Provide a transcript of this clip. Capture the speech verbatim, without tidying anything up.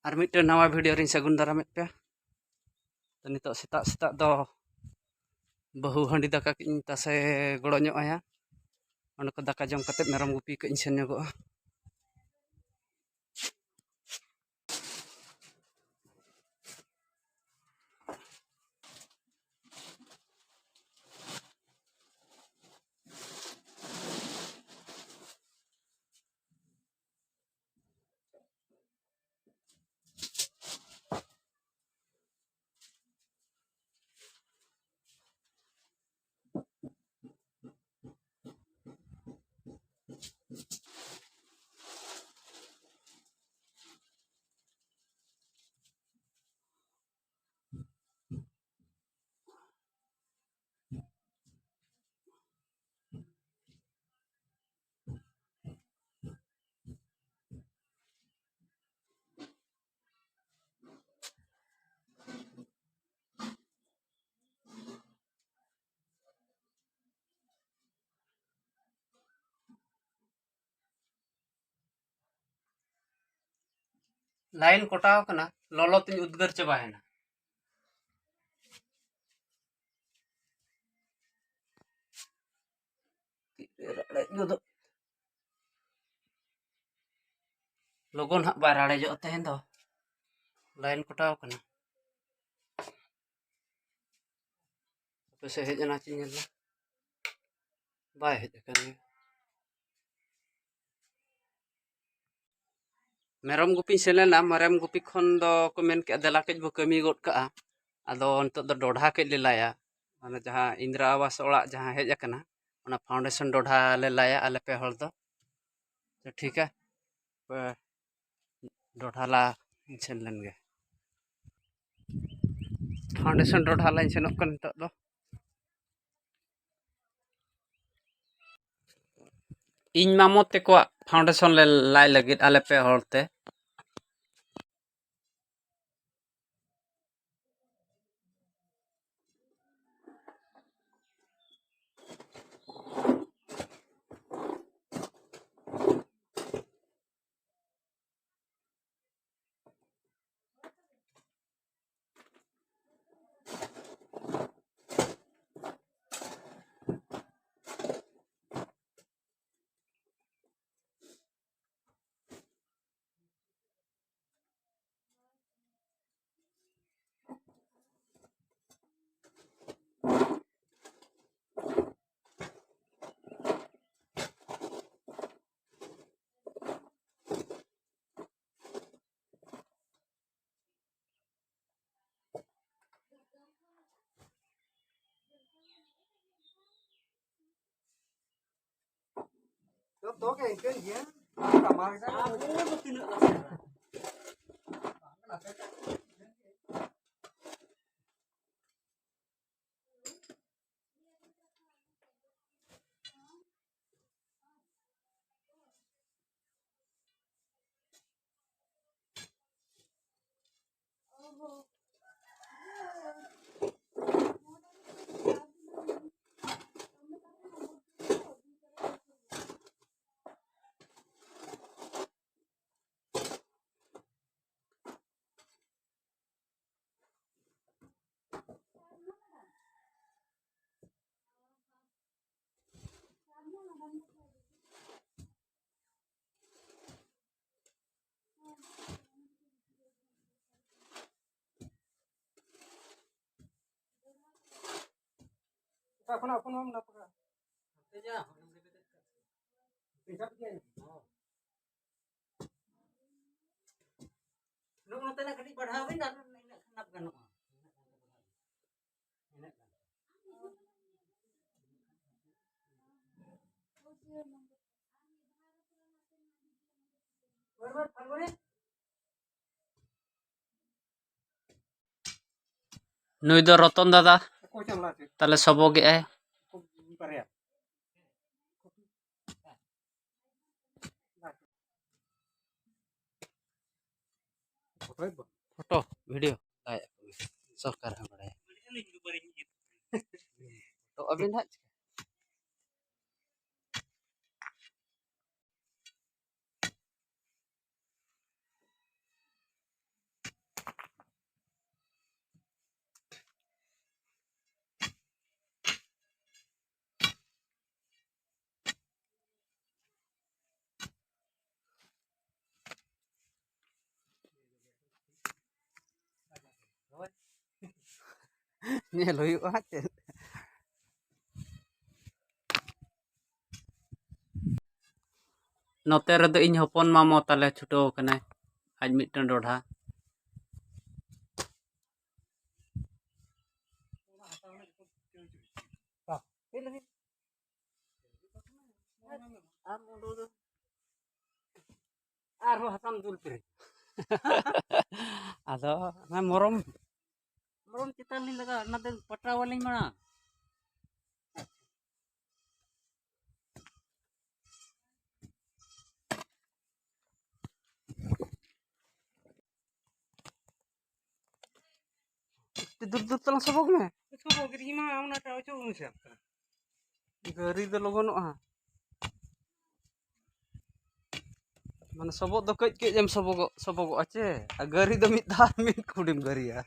ᱟᱨ ᱢᱤᱫᱴᱮᱱ ᱱᱟᱣᱟ ᱵᱷᱤᱰᱤᱭᱳ ᱨᱤᱧ ᱥᱟᱹᱜᱩᱱ ᱫᱟᱨᱟᱢᱮᱫ ᱯᱮᱭᱟ᱾ ᱛᱚ, ᱱᱤᱛᱚᱜ ᱥᱮᱛᱟᱜ ᱥᱮᱛᱟᱜ ᱫᱚ ᱵᱟᱹᱦᱩ ᱦᱟᱺᱰᱤ ᱫᱟᱠᱟ ᱠᱤᱱ ᱛᱟᱥᱮ ᱜᱚᱲᱚ ᱧᱚᱜ ᱟᱭᱟ᱾ ᱚᱸᱰᱮ ᱠᱚ ᱫᱟᱠᱟ ᱡᱚᱢ ᱠᱟᱛᱮ ᱢᱮᱨᱚᱢ ᱜᱩᱯᱤ ᱠᱟᱹᱡ ᱤᱧ ᱥᱮᱱ ᱧᱚᱜᱚᱜᱼᱟ᱾ ᱞᱟᱭᱤᱱ ᱠᱚᱴᱟᱣ ᱠᱟᱱᱟ, ᱞᱚᱞᱚ ᱛᱤᱧ ᱩᱫᱽᱜᱟᱹᱨ ᱪᱟᱵᱟᱭᱮᱱᱟ᱾ ᱛᱤᱨᱮ ᱨᱟᱲᱮᱡ ᱜᱚᱫᱚᱜ᱾ ᱞᱚᱜᱚᱱ ᱦᱟᱸᱜ ᱵᱟᱭ ᱨᱟᱲᱮᱡᱚᱜᱼᱟ ᱛᱮᱦᱮᱧ ᱫᱚ᱾ ᱞᱟᱭᱤᱱ ᱠᱚᱴᱟᱣ ᱠᱟᱱᱟ᱾ ᱦᱟᱯᱮ ᱥᱮ ᱦᱮᱡ ᱮᱱᱟ ᱪᱮ ᱧᱮᱞ ᱞᱮ᱾ ᱵᱟᱭ ᱦᱮᱡ ᱟᱠᱟᱱ ᱜᱮᱭᱟ᱾ ᱢᱮᱨᱚᱢ ᱜᱩᱯᱤᱧ ᱥᱮᱱ ᱞᱮᱱᱟ, ᱢᱮᱨᱚᱢ ᱜᱩᱯᱤ ᱠᱷᱚᱱ ᱫᱚ ᱠᱚ ᱢᱮᱱ ᱠᱮᱜᱼᱟ, "ᱫᱮᱞᱟ ᱠᱟᱹᱡ ᱵᱚ ᱠᱟᱹᱢᱤ ᱜᱚᱫ ᱠᱟᱜᱼᱟ᱾" ᱟᱫᱚ ᱱᱤᱛᱚᱜ ᱫᱚ ᱰᱚᱰᱷᱟ ᱠᱟᱹᱡ ᱞᱮ ᱞᱟᱭᱟ, ᱢᱟᱱᱮ ᱡᱟᱦᱟᱸ ᱤᱱᱫᱨᱟ ᱟᱵᱟᱥ ᱚᱲᱟᱜ ᱡᱟᱦᱟᱸ ᱦᱮᱡ ᱟᱠᱟᱱᱟ, ᱚᱱᱟ ᱯᱷᱟᱣᱩᱱᱰᱮᱥᱚᱱ ᱰᱚᱰᱷᱟ ᱞᱮ ᱞᱟᱭᱟ ᱟᱞᱮ ᱯᱮ ᱦᱚᱲ ᱫᱚ᱾ ᱛᱚ ᱴᱷᱤᱠᱟ, ᱯᱮ ᱰᱚᱰᱷᱟ ᱞᱟ ᱥᱮᱱ ᱞᱮᱱ ᱜᱮ᱾ ᱯᱷᱟᱣᱩᱱᱰᱮᱥᱚᱱ ᱰᱚᱰᱷᱟ ᱞᱟᱧ ᱥᱮᱱᱚᱜ ᱠᱟᱱᱟ ᱱᱤᱛᱚᱜ ᱫᱚ᱾ ᱤᱧ ᱢᱟᱢᱚ ᱛᱮᱠᱚᱣᱟᱜ ᱯᱷᱟᱣᱩᱱᱰᱮᱥᱚᱱ ᱞᱮ ᱞᱟᱭ ᱞᱟᱹᱜᱤᱫ ᱟᱞᱮ ᱯᱮ ᱦᱚᱲ ᱛᱮ᱾ ᱛᱚ ᱜᱮ ᱤᱱᱠᱟᱹ ᱜᱮᱭᱟ᱾ ᱴᱟᱢᱟᱠ ᱨᱮ ᱟᱵᱚ ᱫᱚ ᱛᱤᱱᱟᱹᱜ ᱞᱟᱥᱮᱨᱟ? ᱚᱠᱟ ᱠᱷᱚᱱᱟᱜ ᱦᱚᱯᱚᱱ ᱵᱟᱢ ᱱᱟᱯᱟᱜᱼᱟ? ᱦᱟᱱᱛᱮ ᱡᱟ, ᱦᱚᱨᱮᱢ ᱨᱮᱵᱮᱫ ᱠᱟᱜ᱾ ᱯᱮᱡᱟᱵ ᱜᱮᱭᱟ᱾ ᱦᱚᱸ᱾ ᱱᱚᱜᱼᱚ ᱱᱚᱛᱮᱱᱟᱜ ᱠᱟᱹᱴᱤᱡ ᱵᱟᱲᱦᱟᱣ ᱵᱤᱱ, ᱟᱨ ᱤᱱᱟᱹᱜ ᱠᱷᱟᱱ ᱜᱟᱱᱚᱜᱼᱟ᱾ ᱤᱱᱟᱹᱜ ᱜᱟᱱ᱾ ᱱᱩᱭ ᱫᱚ ᱨᱚᱛᱚᱱ ᱫᱟᱫᱟ᱾ ᱚᱠᱚᱭ ᱪᱚᱝ ᱞᱟᱦᱟ ᱥᱮᱫ᱾ ᱛᱟᱦᱞᱮ ᱥᱚᱵᱚᱜᱮᱜᱼᱟᱭ᱾ ᱵᱟᱨᱭᱟ᱾ Photo, video. ᱥᱚᱨᱠᱟᱨ ᱦᱚᱸ ᱵᱟᱲᱟᱭᱟ᱾ ᱛᱚ ᱟᱹᱵᱤᱱ ᱦᱟᱸᱜ ᱪᱤᱠᱟᱹ? ᱧᱮᱞ ᱦᱩᱭᱩᱜᱼᱟ ᱪᱮᱫ᱾ ᱱᱚᱛᱮ ᱨᱮᱫᱚ ᱤᱧ ᱦᱚᱯᱚᱱ ᱢᱟᱢᱚ ᱛᱟᱞᱮ ᱪᱷᱩᱴᱟᱹᱣ ᱟᱠᱟᱱᱟᱭ, ᱟᱡ ᱢᱤᱫᱴᱮᱱ ᱰᱚᱰᱷᱟ᱾ ᱟᱨ ᱢᱩᱰᱩ ᱫᱚ ᱟᱨᱦᱚᱸ ᱦᱟᱥᱟᱢ ᱫᱩᱞ ᱯᱮᱨᱮᱡ᱾ ᱟᱫᱚ ᱚᱱᱟ ᱢᱚᱨᱚᱢ᱾ ᱢᱚᱨᱚᱢ ᱪᱮᱛᱟᱱ ᱞᱤᱧ ᱞᱟᱜᱟᱣ, ᱚᱱᱟᱛᱮ ᱯᱟᱴᱟᱣ ᱟᱹᱞᱤᱧ ᱢᱟᱲᱟᱝ᱾ ᱫᱩᱨ ᱫᱩᱨ ᱛᱟᱞᱟᱝ ᱥᱚᱵᱚᱜ ᱢᱮ᱾ ᱥᱚᱵᱚᱜ ᱜᱤᱰᱤ ᱢᱟ, ᱚᱱᱟᱴᱟᱜ ᱚᱪᱚᱜ ᱢᱮᱥᱮ ᱟᱯᱮ᱾ ᱜᱟᱹᱨᱤ ᱫᱚ ᱞᱚᱜᱚᱱᱚᱜᱼᱟ᱾ ᱢᱟᱱᱮ ᱥᱚᱵᱚᱜ ᱫᱚ ᱠᱟᱹᱡ ᱠᱟᱹᱡ ᱮᱢ ᱥᱚᱵᱚᱜᱚᱜ, ᱥᱚᱵᱚᱜᱚᱜᱼᱟ ᱪᱮ? ᱟᱨ ᱜᱟᱹᱨᱤ ᱫᱚ ᱢᱤᱫ ᱫᱷᱟᱣ ᱢᱤᱫ ᱠᱷᱩᱰᱤᱢ ᱜᱟᱹᱨᱤᱭᱟ᱾